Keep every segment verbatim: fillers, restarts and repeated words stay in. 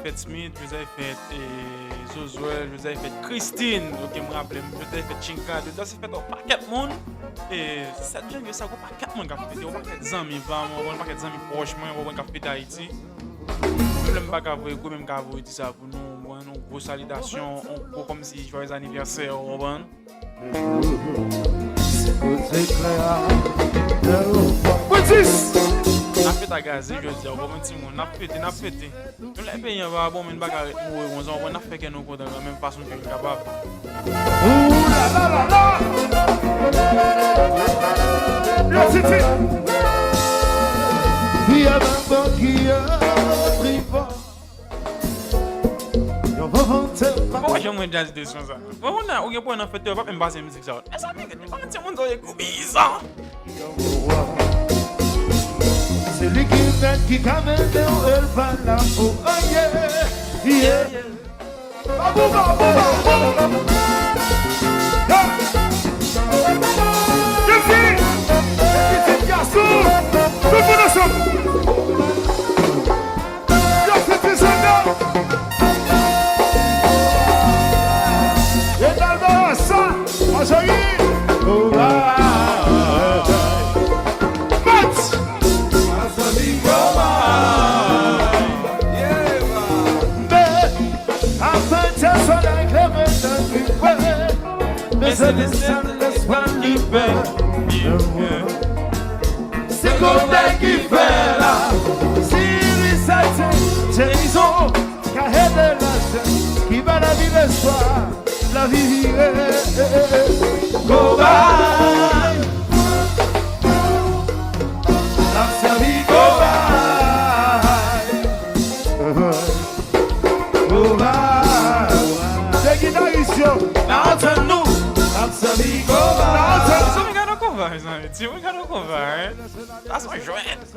fèt Smith, jodi a fèt, e, Zozwèl, jodi a fèt Christine, oke, m raple m, jodi a fèt Chinka, jodi a se fèt yon pakèt moun. E, sèt janvye sa, gon pakèt moun k ap fete, yon pakèt zanmi pa m, yon pakèt zanmi pwòch mwen, yon k ap fete Ayiti. Menm lè m pa ka voye gwo, men m ka voye di sa pou nou, bon, yon gwo salitasyon, yon gwo kòmsi joyeux anniversaire, ou konprann? N ap fete a gaze jodi a, ou konprann timoun, n ap fete, n ap fete. Nou lè peyi an pa bon, men n pa ka ret mouri konsa, ou konprann, n ap fè kè nou kontan kanmenm fason ke n kapab. Ooh la la la la. Yo, Titi. Di a nan bò ki a tripò. Yo, vante. Mwen pa janm wè jazz de son sa. Mwen konn ou gen pwen nan fèt yo, pa menm pase mizik sa. Mezanmi, gade kòman timoun sa yo gwo bizan. Se li ki mèt ki ka mennen w, e l pa la pou anyen. Yeah. Babou, babou, babou. Yeah. Jezi, pitit gason, tout moun ansanm. Yo, se ti sòlda. E Dalma sa, Majorie. Alright. Mèt. Mèt. Avan ke solèy leve nan nuit, men se lesyèl lespwa ki fè. Se kòmè ki fè la. Si li sa te, Jenison, ka ede lajan, ki ba lavi lespwa, lavi vire. Kobay. N ap sèvi Kobay. Kobay. Se gitaris yo. N a antann nou. N ap sèvi Kobay. N a antann nou. Timoun gade yon konva, mezanmi. Timoun gade yon konva, hein. Sa se yon jwèt.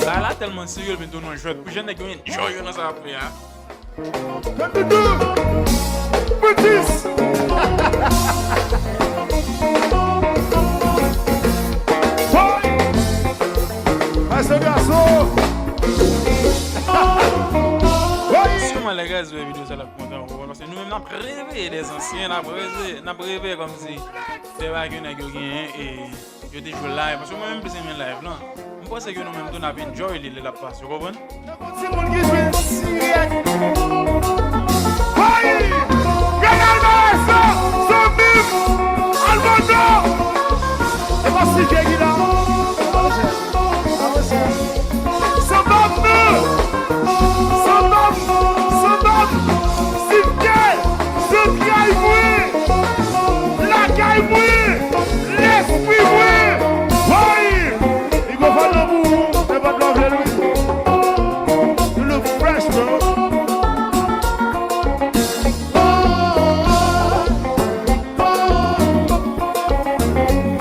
Bagay la tèlman serye, l vin tounen yon jwèt. Pou jan nèg yo enjoy yo nan sa y ap fè a. Twenty-two. Twenty-six. Boy. Maestro Gason. Woy. Siman lè gaz wè videyo sa l ap kontan, ou konprann, paske nou menm n ap reveye dèzansyen, n ap reveye, n ap reveye kòmsi de bagay ke nèg yo genyen e yo te jwe live, paske mwen menm m plis renmen live lan. M panse ke nou menm tou n ap enjoy li lè l ap pase, ou konprann? Timoun ki jwe sirèt. Hey! Gad Alvarez la! Zanmi m! Almondo! E pa Silvye ki la. Sanbab nou! Sanbab! Sanbab! Silvye! Zantray mwen! Lakay mwen! Lespri mwen! Woy! Li gon fannòm ou, se pa t love li. You look fresh, bro.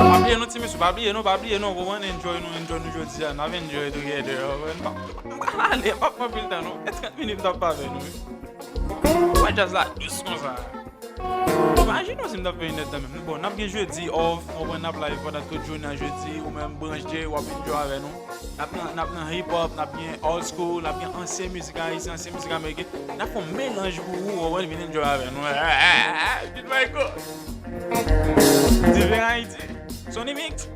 Pa bliye non, ti mesye, pa bliye non, pa bliye non, ou konprann, enjoy nou, enjoy nou jodi a, n ap enjoy together, ou konprann? M pral ale, m p ap pran anpil tan non, e trant minit m t ap avè nou wi. Wè djaz la dous konsa. Imajine w si m t ap fè inèdtan menm. Bon, n ap gen jedi off, ou konprann, n ap live pandan tout jounen an jedi, ou menm branche, w ap enjoy avè nou. N ap nan, n ap nan hip hop, n ap gen old school, n ap gen ansyen mizik ayisyen, ansyen mizik ameriken. N ap fè yon melanj pou ou, ou konprann, vin enjoy avè nou. Vin Mayko. Diven Ayiti. Sony Mix.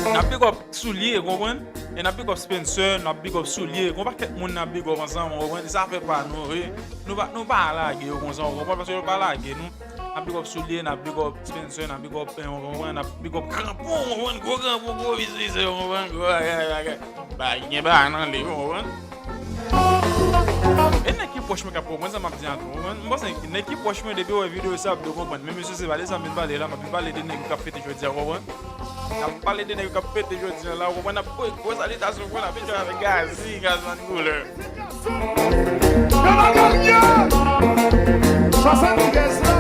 N ap big up Soulier, ou konprann? E n ap big up Spencer, n ap big up Soulier. Gon pakèt moun n ap big up ansanm, ou konprann? Se zafè pa nou, wi. Nou pa, nou pa lage yo konsa, ou konprann? Paske yo pa lage nou. N ap big up Soulier, n ap big up Spencer, n ap big up, eh, ou konprann, n ap big up Kranpon, ou konprann, gwo Kranpon, gwo biznis, ou konprann, gwo bagay, bagay. Bagay, gen bagay nan li, ou konprann. E nèg ki pwòch mwen k ap konprann sa m ap di a tou, ou konprann. M panse nèg ki pwòch mwen depi yo wè videyo sa, yo konprann. Men mesye, se pa de sa m vin pale la, m ap vin pale de nèg yo k ap fete jodi a, ou konprann. N ap pale de nèg yo k ap pete jodi a la, ou konprann, n ap voye gwo salitasyon pou n ap enjoy avèk Gazi, Gazi Van Couleur. Yo pa ka byen. Swasanndiz la.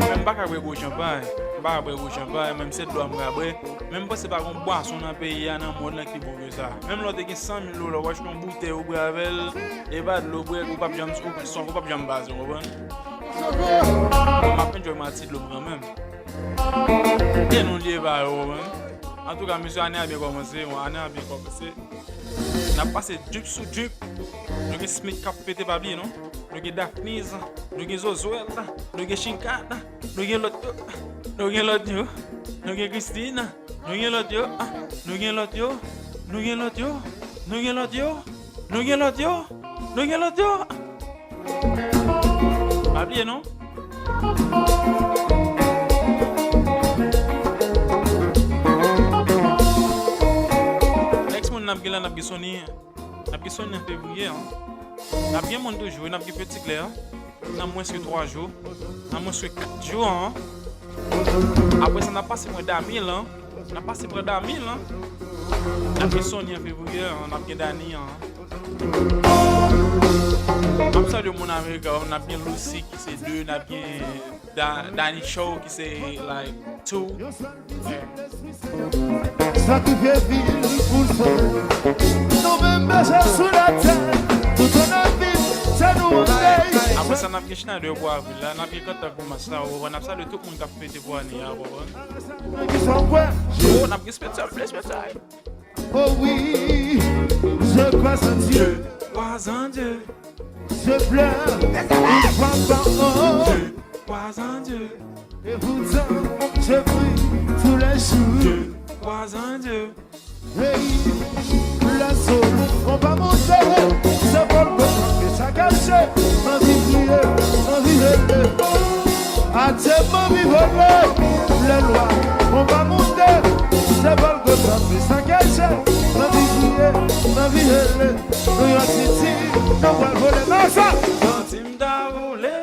Men m pa ka bwè gwo chanpay. M pa ka bwè Gwo chanpay, menm se dlo a m ka bwè. Men m panse pa gon bwason nan peyi a, nan mond lan ki bon ke sa. Menm lè w te gen san mil dola, w achte yon boutèy ou bwè avè l, e pa dlo w bwè, ou p ap janm, ou, sòf ou p ap janm pase, w konprann? M ap enjoy m a ti dlo m kanmenm. E nou lye ba yo, w konprann? Antouka, mesye, ane a byen kòmanse, ane a byen kòmanse. N ap pase drip sou drip. Nou gen Smith k ap pete, pa bliye non. Nou gen Daphniz, nou gen Zozwèl, nou gen Chinkat, nou gen lòt yo, nou gen lòt yo, nou gen Christine, nou gen lòt yo, nou gen lòt yo, nou gen lòt yo, nou gen lòt yo, nou gen lòt yo, nou gen lòt yo. Pa bliye non. Next moun n ap gen la, n ap gen Sony. N ap gen Sony an fevriye an. N ap gen moun toujou, n ap gen Petit Clair nan mwens ke twa jou. Nan mwens ke kat jou an. Apre sa, n ap pase mwen Damil an. N ap pase pran Damil, an. N ap gen Sony an fevriye, an. N ap gen Dani, an. M ap salye moun Amerika, n ap gen Lucy ki se de, n ap gen Da-, Dani Show ki se, like, two. Sakrifye vi pou sove. Nou menm bezwen sou latè. Tout an ap viv, se nou an peyi. Apre sa, n ap gen Schneider pou avril la, n ap gen Kantan pou mas la, ou konprann? N ap salye tout moun k ap fete pou ane a, ou konprann? Ki sa w kwè? Oh, n ap gen Spencer, vle Spencer. Oh oui, je crois en Dieu. Je crois en Dieu. Je pleure une fois par an. Je crois en Dieu. Et pourtant, je prie tous les jours. Je crois en Dieu. Hey, lèzo, on va monter, se Golgotha, ke sa kache, anvi kriye, anvi rele. Atè m anvi vole, lè lwa, on va monter, se Golgotha, ke sa kache, anvi kriye, anvi rele. Nou yon titi, nou pral vole nan sa. Santi m ta vole,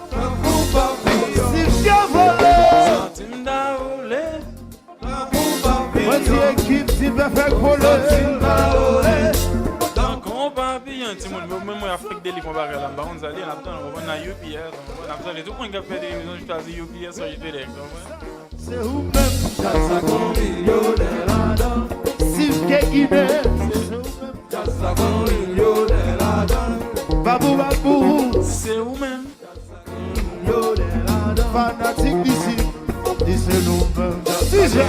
tankou papiyon. Si m te vole, santi m ta vole. Mwen di ekip ti pèfèk vole. Tankou yon papiyon, timoun, mwen, mwen, mwen ap fèk delivre yon bagay la, m pa konn sa l ye, n ap tann, ou konprann, nan U P S, ou konprann, n ap salye tout moun k ap fè delivre, chwazi U P S, chwazi FedEx, ou konprann? Se ou menm. Djaz sa gon milyonè ladan. Steve K. Ines. Se ou menm. Djaz sa gon milyonè ladan. Babou, babou. Se ou menm. Fanatik mizik, li se nou menm. D J.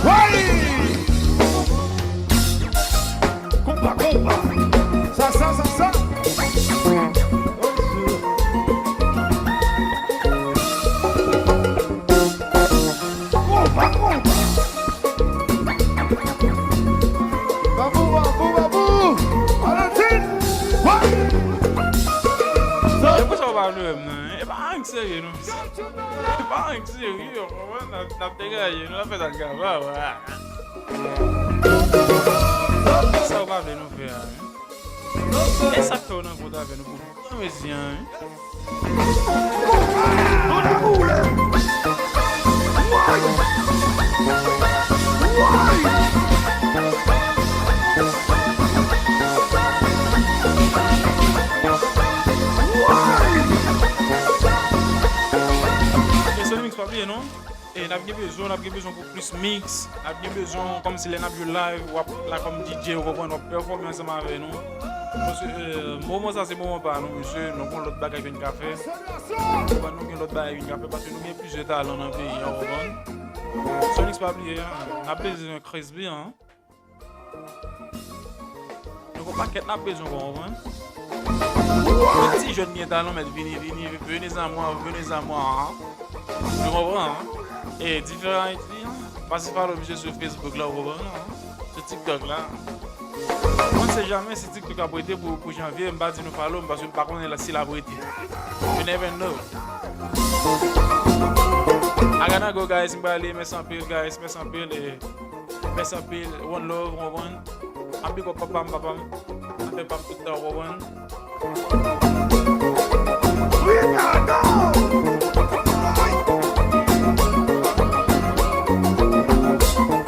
Woy! Konpa, konpa. Sa, sa, sa, sa. Konpa, konpa. Babou, babou, babou. Valentin. Woy! Depi sa w pa vle wè m nan, e pa anyen k serye non. E pa anyen k serye, w konprann? N ap, n ap degaje, nou ap fè sa k kapab, a. Sa w pa vle nou fè a, wi. E sa k fè w nan kont avè nou pou pran mezi an, wi. E Sony Mix pa bliye non. E n ap gen bezwen, n ap gen bezwen pou plis mix, n ap gen bezwen kòmsi lè n ap jwe live, w ap la kòm D J, ou konprann, w ap pèfòme ansanm avè nou. Paske, e, moman sa se moman pa nou, mesye, nou gon lòt bagay ke n ka fè. Ou konprann, nou gen lòt bagay ke n ka fè paske nou gen plizyè talan nan peyi a, ou konprann. Sony Mix pa bliye, an, n ap bezwen Chris B, an. Nou gon pakèt n ap bezwen, ou konprann. Tout ti jèn gen talan, mèt vini, vini, venez à moi, venez à moi, an. Ou konprann, an? E diferan Ayiti, an. Pase follow misye sou Facebook la, ou konprann, an. Sou TikTok la. On ne sait jamais si TikTok ap rete pou, pou janvye, m pa di nou follow m, paske m pa konnen la, si l ap rete. You never know. I gotta go, guys, m prale, mèsi anpil, guys, mèsi anpil, e Mèsi anpil, one love, ou konprann? M ap big up papa m, papa m. Afè pa m tout tan, ou konprann? Ricardo!